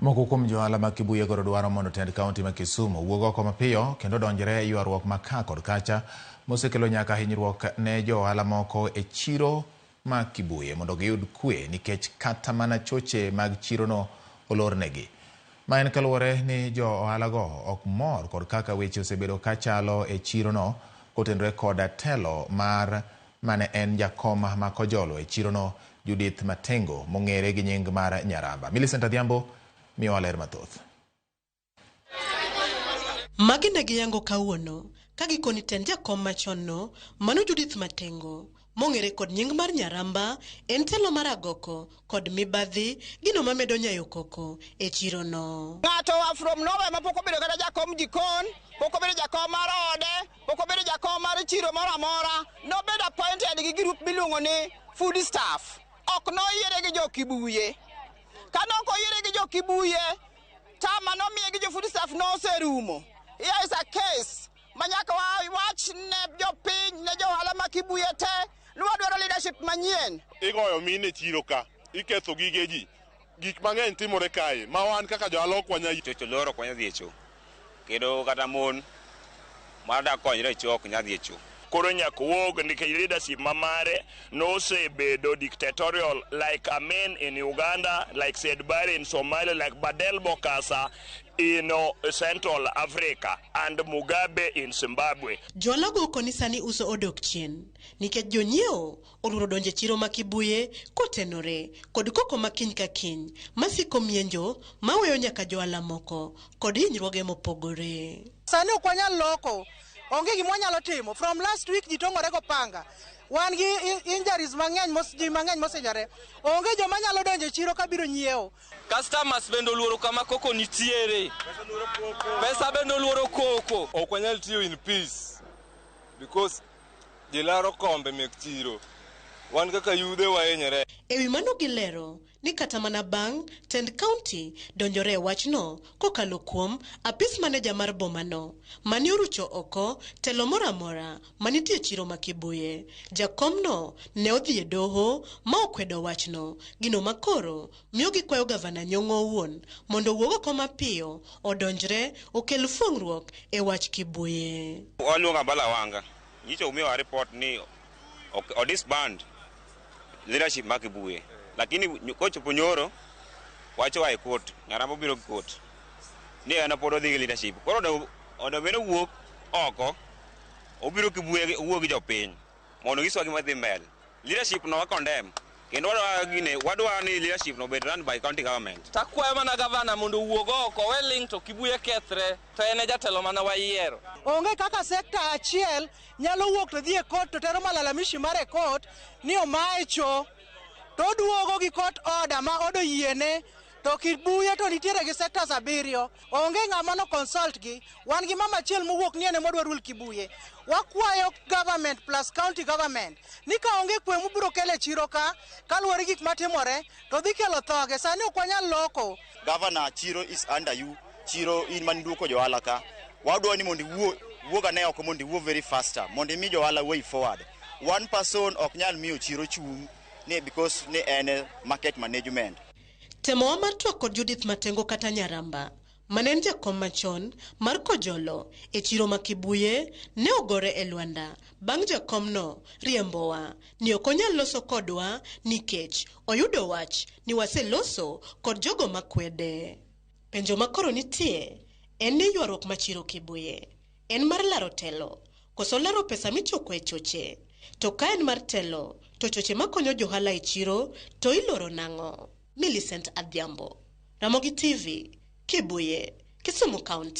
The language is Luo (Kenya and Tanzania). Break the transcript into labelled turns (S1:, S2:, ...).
S1: Moko kuom johala mag Kibuye koro dwaro mondo tend kaunti ma Kisumu owuog oko mapiyo kendo odonjre e ywaruok ma ka kod kacha mosekelo nyaka hinyruok ne jo ohala moko e chiro ma Kibuye mondo giyud kwe nikech kata mana choche mag chirono olornegi. Ma en kaluwore ni jo ohalago ok mor kod kaka weche osebedo ka chalo e chirono kotenore koda telo mar mane en jakom ma Kojolo e chirono Judith Matengo mong'ere gi nying mar Nyaramba. Millicent Adhiambo miyowa ler mathoth.
S2: Magi ne giyango kawuono ka gikoni tend jakom machon no mano Judith Matengo mong'ere kod nying mar Nyaramba en telo mar agoko kod mibadhi gino mamedo nyayo koko e chirono.
S3: Ng'ato wa from nowhere ma pok obedo kata jakom jikon, pok obedo jakom mar ode, pok obedo jakom mar chiro moro amora. Nobedo appointed gi group miluongo ni food staff. Ok noyiere gi jo Kibuye. Ka nok oyiere gi jo Kibuye, term manomiye gi jo food staff noserumo. Here is a case ma nyaka wawach ne jopiny, ne jo ohala ma Kibuye te, ni wadwaro leadership manyien.
S4: Igoyo mine e chiro ka, iketho gige ji. Gik mang'eny timore kae ma wan kaka johala ok wanyal.
S5: Chocho lor ok wanyal dhi e cho. Kendo kata mon madak konyre e cho ok nyal dhi e cho.
S6: Koro nyaka owuog nikech leadership ma mare nosebedo dictatorial like Amin in Uganda, like Siad Barre in Somalia, like Badel Bokassa in Central Africa and Mugabe in Zimbabwe.
S2: Johala go koni sani uso odok chien nikech jonyiewo oluoro donjo e chiro ma Kibuye kotenore kod koko ma kiny ka kiny masiko mienjo maweyo nyaka johala moko kod hinyruoge mopogore.
S7: Sani ok wanyal loko, onge gima wanyalo timo. From last week ji tong'ore go panga. Wan gi injuries mang'eny, ji mang'eny mosinyore. Onge joma nyalo donjo e chiro kabiro nyiewo.
S8: Customers bende oluoro kama koko nitiere. Pesa bende oluoro koko.
S9: Ok wanyal tiyo in peace because ji laro kombe mek chiro. Wan kaka yudhe wahinyore.
S2: E wi mano gilero ni kata mana bang' tend kaunti donjore e wachno kokalo kuom apis maneja mar bomano mane orucho oko telo moro amora manitie e chiro ma Kibuye. Jakomno ne odhi e doho ma okwedo wachno, gino makoro miyo gikwayo gavana Nyong'o owuon mondo owuog oko mapiyo odonjre okel fuong'ruok e wach Kibuye.
S5: Waluongo Ambala Wanga. Nyicho umiwa report ni o disband leadership ma Kibuye. Lakini kochopo nyoro wacho e court, Nyaramba obiro gi court. Ni en pod odhi gi leadership. Koro onego bed ni owuok oko, obiro Kibuye owuo gi jopiny mondo onyiswa gima dhi mbele. Leadership no wa condemn. Kendo wadwa gine, wadwa ni leadership no obed run by county government.
S8: Takwayo mana gavana mondo owuog oko, owe ling' to Kibuye kethre, to en e jatelo mana wayiero.
S7: Onge kaka sekta achiel nyalo wuok to dhi e court to tero malalamishi mare e court ni omaye cho to oduogo gi court order ma od oyiene to Kibuye to nitiere gi sectors abiriyo. Onge ng'ama no consult gi. Wan gi mama achiel mowuok ni en ema odwa rule Kibuye. Wakwayo government plus county government ni ka onge kwe mubiro kelo e chiro ka kaluwore gi gik matimore to dhi kelo thoge. Sani ok wanyal loko.
S10: Governor, chiro is under you. Chiro in man duoko johala ka. Wadwa ni mondo iwuo wuog ane oko mondo iwuo very faster mondo imi johala way forward. One person ok nyal miyo chiro chung' ni because ni en market management.
S2: Temowa mar twak kod Judith Matengo kata Nyaramba mane en jakom machon mar Kojolo e chiro ma Kibuye ne ogore e lwanda bang' jakomno riembowa ni ok onyal loso kodwa nikech oyudo wach ni waseloso kod jogo makwede. Penjo makoro nitie en ni ywaruok ma chiro Kibuye en mar laro telo koso laro pesa michoko e choche? To ka en mar telo to choche makonyo johala e chiro to iloro nang'o? Millicent Adhiambo, Ramogi TV, Kibuye, Kisumu County.